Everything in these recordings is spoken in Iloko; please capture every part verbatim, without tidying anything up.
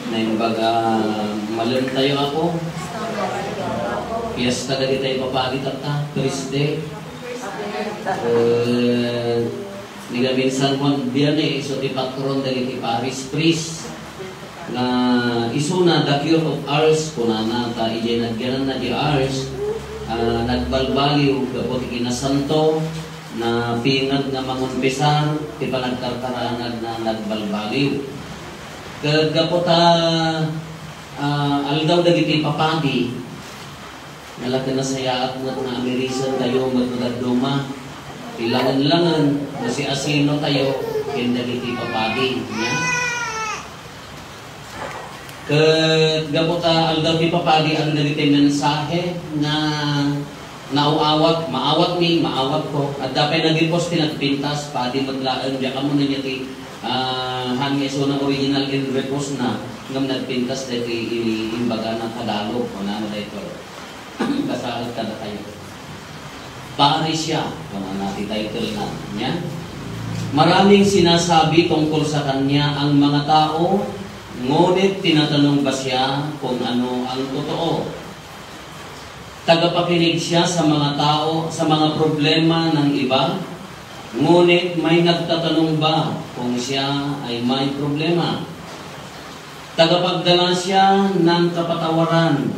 Naimbag a malem tayo, Apo. Fiesta dagiti ipapadi tatta, Thursday. Eh, ni Gamin San Juan Vianney, isu ti patron dagiti parish priest. Nga isuna, the cure of Ars, kunana, ta idiay nagyananna di Ars, ah, nagbalbaliw gapu ti kinasanto, napinged nga mangonpesar ti panagkarkaranagna, nagbalbaliw. Ket gapu ta, ah, aldaw dagiti papadi, nalaken nasayaat met nga amirisan tayo met no dadduma. Ti langen-langen, no siasino tayo ken dagiti papadi, nia? Ket gapu ta aldaw ti papadi, adu dagiti mensahe nga naawat, maawatmi, maawatko. Adda pay nag-repost ti nagpintas, padi met laeng, diak ammo no ania ti, ah, han nga isuna original in repost na, ngem nagpintas daytoy i-, imbagana Tagalog, kunana daytoy. Basaen kadatayo. Pari siya, kunana ti title na, nia? Maraming sinasabi tungkol sa kanya ang mga tao, ngunit tinatanong ba siya kung ano ang totoo? Tagapakinig siya sa mga tao, sa mga problema ng iba, ngunit may nagtatanong ba kung siya ay may problema? Tagapagdala siya ng kapatawaran,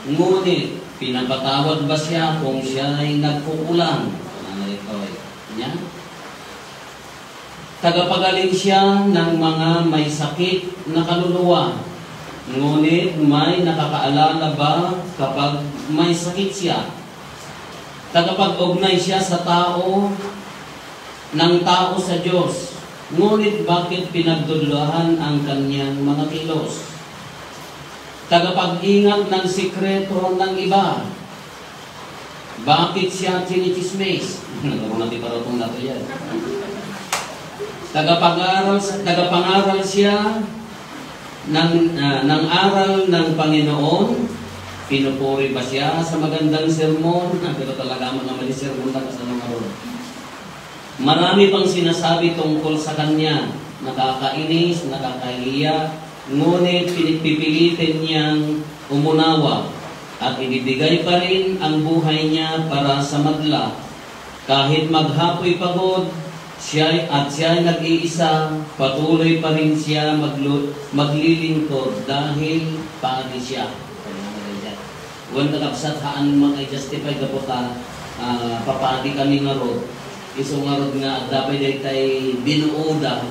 ngunit pinapatawad ba siya kung siya ay nagkukulang? Ano ito eh? Nia? Tagapagaling siya ng mga may sakit na kaluluwa, ngunit may nakakaalala ba kapag may sakit siya? Tagapag-ugnay siya sa tao, ng tao sa Diyos, ngunit bakit pinagdududahan ang kanyang mga kilos? Tagapag-ingat ng sikreto ng iba, bakit siya chinichismis? Nagkaroon na ti parutong na to yan. Tagapangaral, tagapangaral siya ng, ah, ng aral ng Panginoon, pinupuri ba siya sa magandang sermon? Pero talaga mga mali sermon na kasama nga ron. Marami pang sinasabi tungkol sa kanya, nakakainis, nakakahiya, ngunit pinipilitin niyang umunawa at ibibigay pa rin ang buhay niya para sa madla. Kahit maghapoy pagod, siya at siya nag-iisa, patuloy pa rin siya maglu-, maglilingkod dahil pari siya. Wen, kakabsat, haan man nga i-justify gapu ta, ah, papadi kami ngarud. Isu ngarud nga adda pay daytay binuoda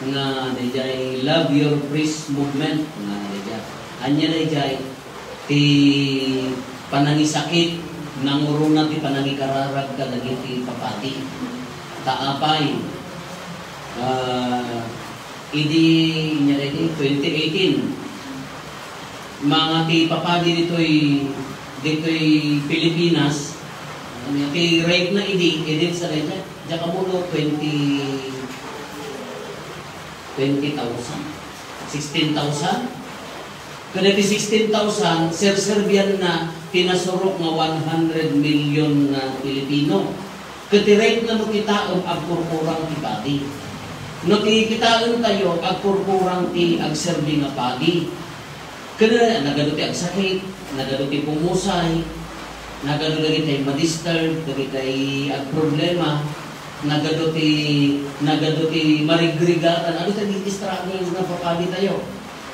nga dayjay Love Your Priest Movement nga dayjay. Ania dayjay ti panangisakit, nanguruna ti panangikararag kadagiti papadi. Ta apay, ah, idi, inya daydi, twenty eighteen, mga ti papadi ditoy, ditoy Pilipinas, ti rate na idi, idi sa daydi, diak ammo no twenty, twenty thousand, sixteen thousand. Kadagiti sixteen thousand, serserbianna ti nasurok nga one hundred million nga Pilipino. Ket ti rate na no kitaem, agkurkurang ti padi. No ti kitaentayo, agkurkurang ti agserbi nga padi. Ket nagadu ti agsakit, nagadu ti pumusay, nagadu dagiti ma-disturb, dagiti agproblema, nagadu ti, nagadu ti marigrigatan, adu ti struggles nga papadi tayo.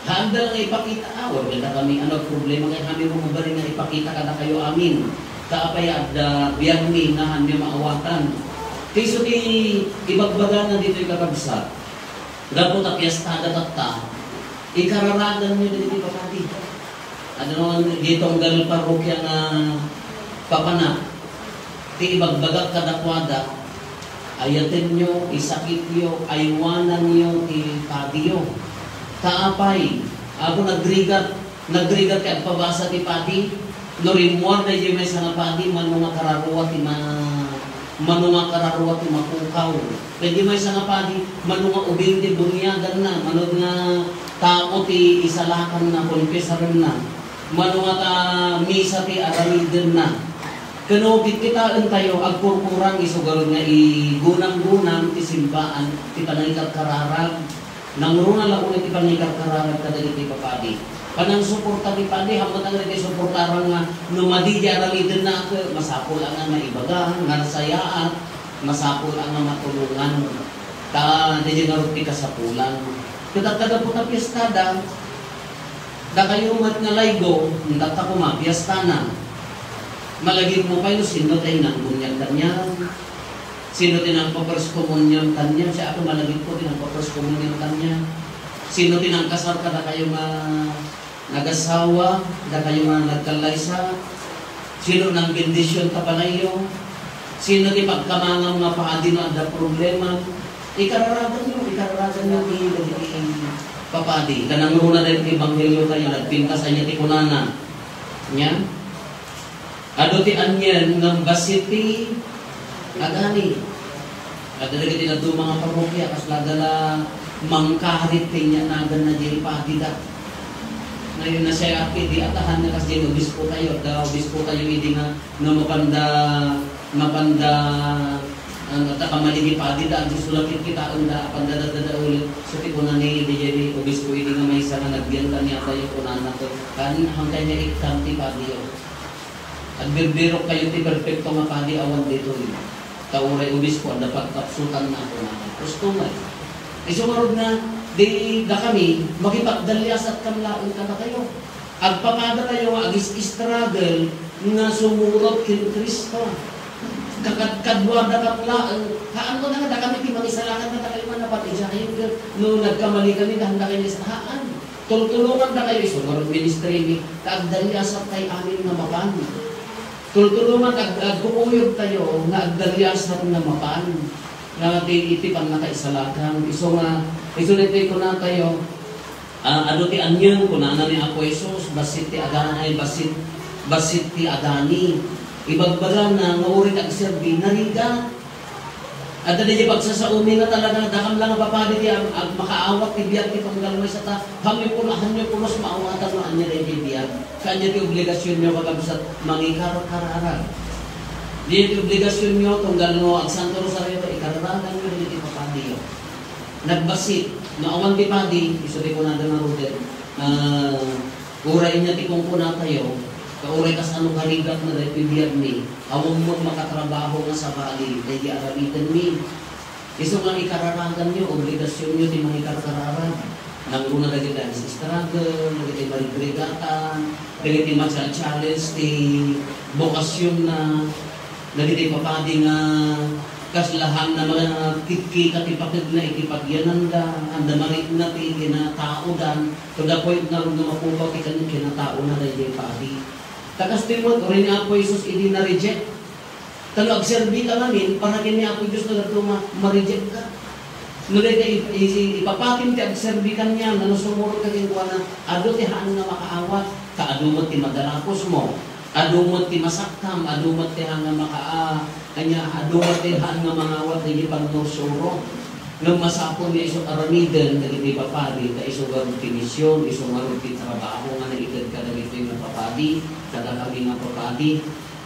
Haanda nga ipakita, ah, wala kami, ano, problema nga kami mo mabalin nga ipakita kadakayo amin. Ta apay adda biagmi nga hanmi maawatan. Ti isu ti ibagbagana ditoy kakabsat. Gapu ta piestada tatta, ikararaganyo dagiti papadi. Ano, di tunggal parokya nga papanak, ti ibagbagak kadakuada, ayatenyo, isakityo, aywananyo ti padiyo. Ta apay, apo nagrigat, nagrigat ti agpabasa ti padi, no rimmuar daydiay maysa nga padi, mano nga kararua ti ma-, mano nga kararua ti mapukaw. Daydiay maysa nga padi, mano nga ubing ti buniaganna, mano nga tao ti isalakanna, konfesarenna, mano nga ta misa ti aramidenna. Ken no kitkitaentayo, agkurkurang isu garud nga igunamgunam ti simbaan, ti panangikakkararag, Nangruna la unay ti pangikarkararag kadagiti papadi. Panangsuporta ti padi, haanmo nga ti suportaran nga no madi ti aramidenna, masapul a nga naibaga, nga nasayaat, masapul a nga matulongan. Ta, diay ngarud ti kasapulan. Ket adda gapu ta piestada, dakayo met nga laygo, intatta koma, piestana. Malagipmo pay no sino ti nangbunyag kaniak. Sino ti nangpa-first communion kaniak? Siak a malagipko ti nangpa-first communion kaniak. Sino ti nangkasar kadakayo nga nagasawa, dakayo nga nagkallaysa? Sino nangbendision ta panayyo? Sino ti pagkamangam nga padi no adda problema? Ikararaganyo, ikararaganyo ti dagiti papadi. Ta nangruna daytoy ebanghelio tayo, nagpintas ania ti kunana. Nia? Adu ti anien ngem bassit ti agani. Adda dagiti dadduma nga parokya, kasla adda la mangkarit ti inyanaganna diay padida. Ngayon, nasayaat idi atahan nga kasdiay obispo tayo, adda obispo tayo idi nga no mapanda, mapanda, ano, ta kamali ni padida, adi sulakit kitaenda, apanda dadadael, so ti kunani, diay obispo idi nga maysa nga nagbian kaniatayo, kunana to, kan, hangkay nga ikkan ti padiyo. Agbirbirok kayo ti perpekto nga padi awan ditoy. Ta uray obispo, adda pagkapsutanna, kunana. Gusto nga. Isu ngarud nga, di dakami, makipagdaliasat kam laeng kadakayo. Agpapada kayo nga agis-struggle nga sumurot ken Cristo. Kakadkaduada kam laeng, haan ko na nga dakami ti mangisalakan kadakayo nga napat idiay, no nagkamali kami, kahandakayo nga haan. Tultulongandakayo isu ngarud ministry mi, ta agdaliasat tay amin nga mapan. Tultulongan ag-, agkukuyogtayo nga agdaliasat nga mapan. Nga ti, iti pannakaisalakan. Isu nga, isu daytoy kunatayo, ah, adu ti anien, kunana ni Apo Jesus, bassit ti agani, bassit, bassit ti agani. Ibagbagana nga uray ti agserbi, narigat. Adda diay pagsasaomi nga talaga, dakam la nga papadi ti ag-, ag-, makaawat ti biag ti tunggal maysa ta, hanyo pulo-, hanyo pulos maawatan no ania daydiay biag. Kanya ti obligasionyo, kakabsat, mangikarkararag. Diay ti obligasionyo, tunggal no agsanto rosario, ikararaganyo dagiti papadiyo. Nagbassit, no awan ti padi, isu ti kunada ngaruden, ah, uray ania ti kunkunatayo, ta uray kasano karigatna daytoy biagmi, awan met makatrabaho nga sabali daydi aramidenmi. Isu nga ikararaganyo, obligasionyo ti mangikarkararag. Nangruna dagiti struggle, dagiti marigregatan, dagiti ma-challenge ti bokasionna, dagiti papadi nga kasla haanna makikita ti pakegna iti pagyananda, haanna marikna ti kinataodan, to the point ngarud nga mapukaw ti kin-, kinataona daydiay padi. Ta kastoy met, uray ni Apo Jesus idi na-reject. Ta no agserbika ngamin, para ken ni Apo Dios nga dadduma, ma-rejectka. No dayta i-, i-, ipapatim ti agserbi kaniana, no sumurot ka kenkuana, adu ti haan nga makaawat, ta adu met ti madaraposmo, adu met ti masakkam, adu met ti haan nga maka-, a, kanya, adu met ti haan nga mangawat daydi pannursuro. Ngem masapul nga isu aramiden dagiti papadi, ta isu ngarud ti mision, isu ngarud ti trabaho nga naited kadagitoy nga papadi, kadakami nga papadi.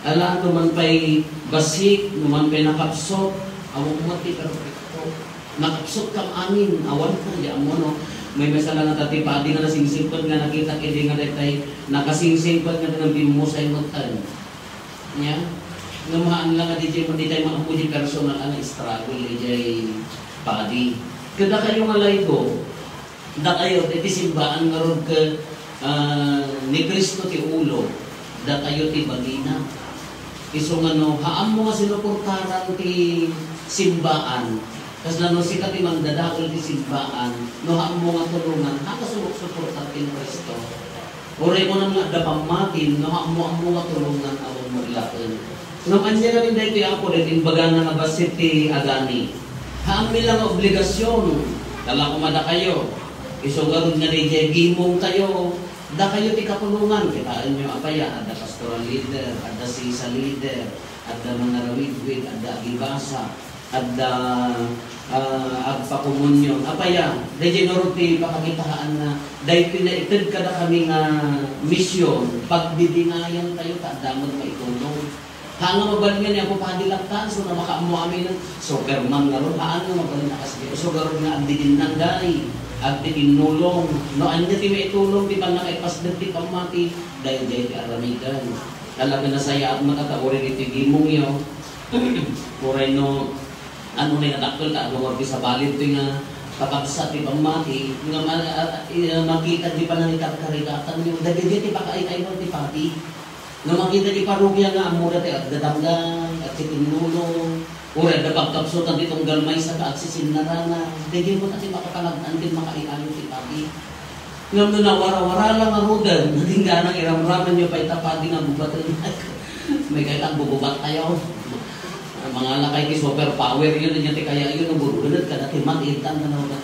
Ala, no man pay bassit, no man pay nakapsut, awan met ti perpekto. Nakapsut kam amin, awan pay, di ammo, no? Maymaysa la nga ti padi nga nasingsingpet nga nakitak idi nga daytay nakasingsingpet nga nagbimusay met. Nia? Ngem haan la nga diay, diay maammo diay personal a nga struggle diay padi. Kadakayo nga laygo, dakayo, iti simbaan ngarud ket, ah, ni Cristo ti ulo, dakayo ti bagina. Isu nga no, haanmo nga sinuportaran ti simbaan, kasla no sika ti mangdadael ti simbaan, no haanmo nga tulongan, haan nga sumupsuportar ken Cristo. Uray kunam nga adda pammatim, no haanmo-ammo nga tulongan, awan met laeng. Ngem ania ngamin daytoy, Apo, daytoy imbagana nga bassit ti agani. Haanmi la nga obligasion, ta la koma dakayo. Isu ngarud nga diay gimongtayo, dakayo ti katulongan. Kitaenyo, apay a, adda pastoral leader, adda sisa leader, adda mangarawidwid, adda agibasa, adda, ah, agpakomunion. Apay a, daydiay ngarud ti pakakitaanna, daytoy naited kadakami nga mision, pagbibingayantayo ta adda met maitulong. Haan nga mabalin nga ni Apo Padi Lactanzo nga makaammo amin, Superman ngarud, haan nga mabalin a kasdi. Isu ngarud nga agdidinnang gani. Agtikinnulong. No ania ti maitulong ti pannakaipasdek ti pammati, daydiay ti aramiden. Talaga nasayaat met a ta uray iti gimongyo. Uray no, ano nga dakkel ta, adda nga ti sabali ti nga kakabsat ti pammati, nga ma-, a-, a-, i-, makita ti panangikarkarigatanyo. Dagiti ti pakaay-aywan ti pati. No makita ti parokya nga ammona ti agdadanggan, agtikinnulong, uray adda pagkabsutan ti tunggal maysa nga agsisinnarana, daydiay met ti makapalag-an ken makaay-ayo ti pati. Ngem no nawara-wara la ngaruden, nagingga nang iramramanyo pay ta padi nga gubaten. May kayat aggugubat tayo. Mangala kayo ti super power yun, ania ti kayayo, no gurgunot ka na, ti mat-, intan ka na,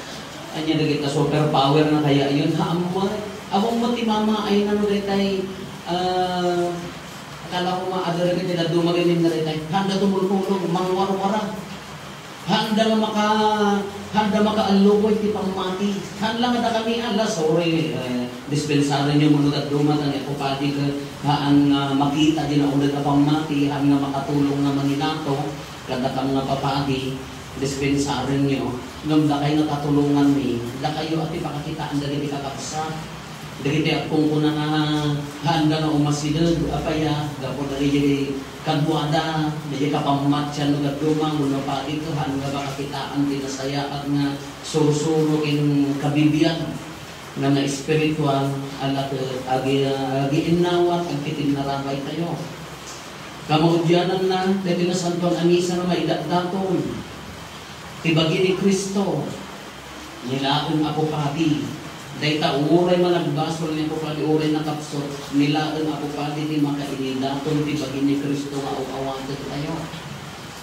ania dagita super power nga kayayo, ha, ammo, awan mo ti mamaay na no daytay, ah, akala ko maadara ka, ti dadduma ganin na daytay, handa tumulpulong, mangwarwara. Handa nga maka-, handa makaallukoy ti pammati. Haan la nga dakami, ala, sorry, eh, dispensarenyo mano dadduma, ta ni Apo Padi, haan nga makita ti nauneg a pammati, haan nga makatulong nga manilato kadakam nga papadi, dispensarenyo. Ngem dakay nga katulonganmi, dakayo a ti pakakitaan dagiti kakabsat. Dagiti agkunkuna nga haanda nga umasideg, apay a, gapu dagiti kaduada, dagiti kapammatian no dadduma, wenno padi, haan nga makakitaan ti nasayaat nga sursuro ken kabibiag nga naespirituan a laket, agi-, agiinnawat, agkitinnarabay tayo. Kamaudiananna, dagiti nasantoan a misa nga maidatdaton ti bagi ni Cristo, ni laeng Apo Padi. Dayta uray managbasol ni Apo Padi, uray nakapsut, ni laeng Apo Padi ti makainidaton ti bagi ni Cristo nga aw-awaten tayo.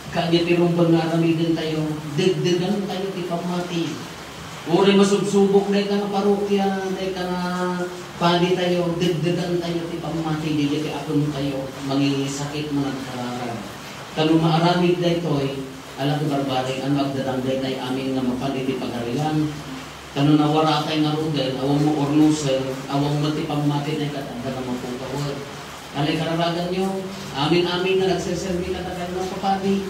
Kanya ti rumbeng nga aramiden tayo, degdegan tayo ti pammati. Uray masubsubok dayta nga parokya, dayta nga padi tayo, degdegan tayo ti pammati, dayta ti atum tayo, mangisakit, managkararag. Ta no maaramid daytoy, ala ti barbareng, ano, agdadang daytay amin nga mapan iti Pagarian. Ta no nawara tay ngaruden, awan mo urnosen, awan mo ti pammati tay kat adda nga mapukawet. Ano ikararaganyo? Amin-amin nga nagseserbi kadatayo nga papadi.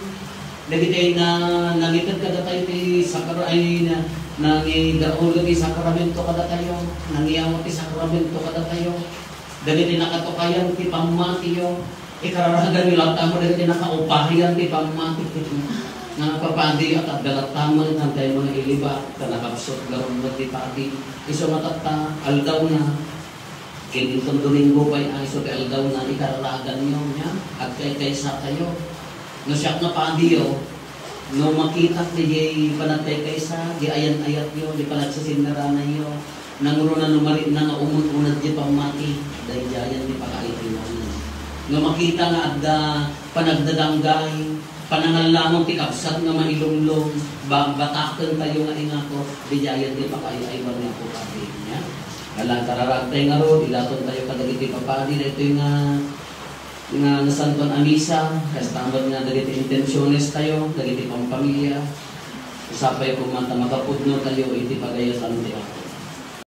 Dagiti na nangited kadatayo ti sakra-, ay, na, nangidaolo ti sakramento kadatayo, nangiyawa ti sakramento kadatayo. Dagiti nakatukayan ti pammatiyo, ikararaganyo latta mo dagiti nakaupayan ti pammati. Nga papadi, at adda latta mo, hantay mo nga iliba, ta nakabsut garud met ti padi. Isu nga tatta, aldawna, ken inton Domingo pay, a, isu ti aldawna, ikararaganyo, nia, agkaykaysa tayo. No siak nga padiyo, no makitak diay panagkaykaysa, di ayan-ayatyo, di panagsisinnaranayyo, nangruna no maritna nga umun-uneg ti pammati, daydiayen ti pakaay-aywanan. No makita nga adda panagdadanggay, panangallangon ti kabsat nga mailunglong, ba-, bataken tayo nga ingato, daydiayen ti pakaay-aywan ni Apo Padi. Nia? Ala, kararag tay ngarud, idaton tayo kadagiti papadi, daytoy nga, nga nasantoan a misa, kasta met nga dagiti intensiones tayo, dagiti pampamilya, sapay koma ta makapudno tayo iti pagayatan ti Apo.